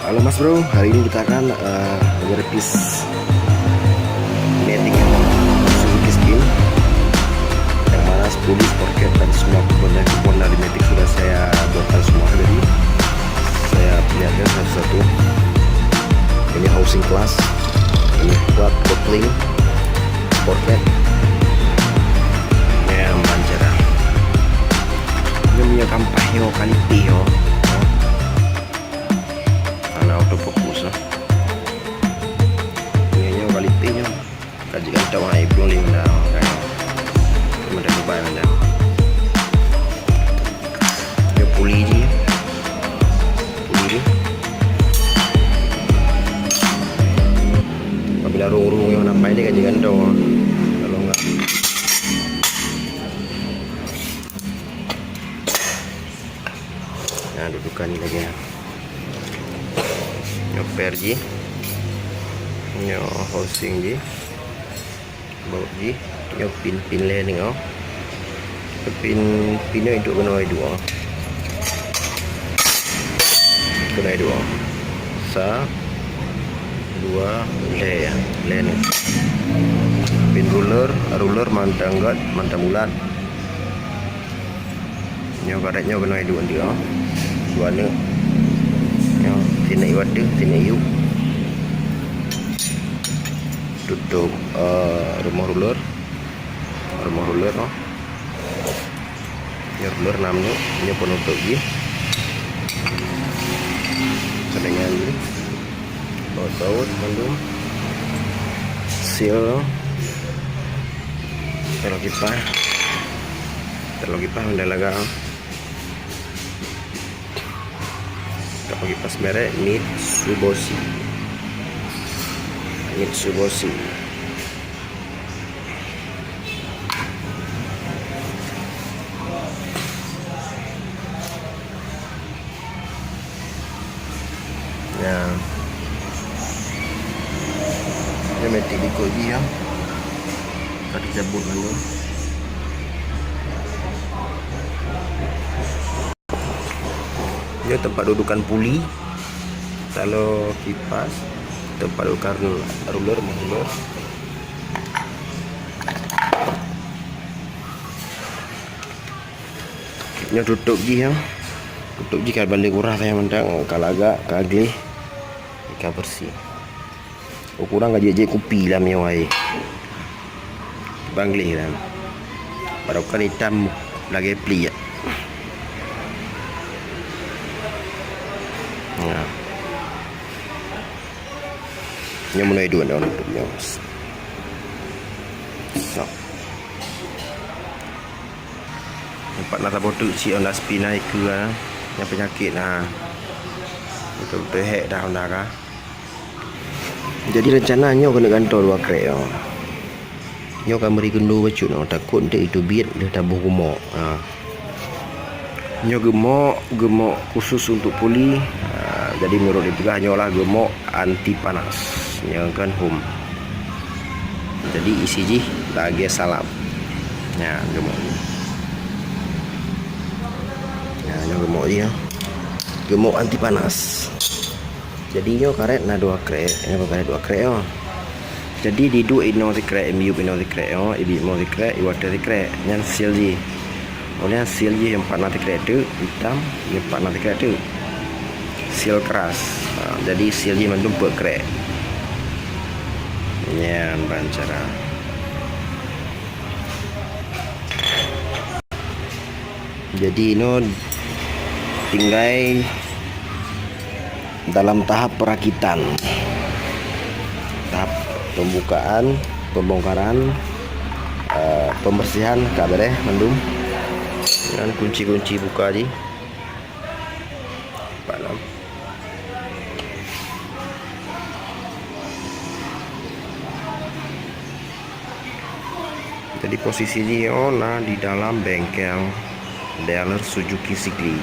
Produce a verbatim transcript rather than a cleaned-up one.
Halo Mas Bro, hari ini kita akan, eh, servis Matic Suzuki Skin, yang mana spuli, sprocket, dan semua komponen-komponen dari Matic sudah saya bongkar semua. Jadi saya perlihatkan satu-satu. Ini housing clutch, ini clutch, kopling, sprocket. Nyan ban cara. Nyoe meunyoe kampah nyoe kalite nyoe. Hana autofocus lah. Nyoe, nyoe kalite nyoe. Ka jigantoe hai, plueng lé meunan. Meunan dubai meunan. Nyoe puli jih. Puli jih. Apabila rung-rung nyoe na pai, dia ka jigantoe. Kalau enggak. Nah, dudukan ni lagi, nah. Nyoe per jih. Nyoe housing jih. Baut jih. Nyoe pin-pin lé ni, oh. Pin, pin nyoe iduek keunoe iduek, oh. Keunoe iduek, oh. Sa, dua, lhèe, ya. Lhèe ni. Pin ruler, ruler mantong göt, mantong bulat. Nyoe karet nyoe keunoe iduek, oh. Dua neuk. Nyoe, sineuk iwat teuh, sineuk iyup. Tutup, eh, rumoh ruler. Rumoh ruler, oh. Nyoe ruler nam neuk, nyoe penutup jih. Saringan jih. Baut-baut mandum. Seal. Taloe kipas. Taloe kipas mantong lagak. Taloe kipas merek Mitsubishi. Mitsubishi. Ya. Nyoe matic likot jih, ya. Ka teucabut mandum. Nyoe teumpat dudukan puli. Taloe kipas, teumpat dudukan ruler, ruler. Nyoe tutup jih, ya. Tutup jih ka bandéng uras, ya, mantong ka lagak, ka gleh, ka bersih. Ukurang ka jeuet-jeuet kupi lam nyoe ai. Ban gleh lam. Barokon itam lagèe pliek. Nah. Nyoe meunoe duek nyoe, nyoe. Sok. Nampak na saboh teuk cit Honda Speed na ikeue, ah. Nyang peunyakét na. Beutôi-beutôi hék dah Honda ka. Jadi rencana nyoe keuneuk gantoe dua krek nyoe. Nyoe ka meuri geundoe bacut nyoe, takot eunteuk iteubiet lheueh taboh geumok. Ha. Nyoe geumok, geumok khusus untuk puli. Ha, jadi meunurot dipeugah nyoe lah geumok anti panas. Nyoe kan hom. Jadi isi jih lagèe salap. Nyan geumok jih. Nyan nyoe geumok jih, ya. Geumok anti panas. Jadi nyoe karet na dua krek, nyoe karet dua krek, oh. Jadi diduek inoe sikrek, imiup inoe sikrek, oh, ibiet inoe sikrek, iwatèe sikrek. Nyan seal jih. Oleh nyan seal jih nyang pat na sikrek teuk, itam, nyang pat na sikrek teuk. Seal keras. Ha, jadi seal jih mandum peuet krek. Nyan ban cara. Jadi inoe tinggai dalam tahap perakitan, tahap pembukaan, pembongkaran, eh, pembersihan ka beres mandum. Nyan kunci-kunci buka jih. Pat lam. Jadi posisi jih nyoe na di dalam bengkel dealer Suzuki Sigli.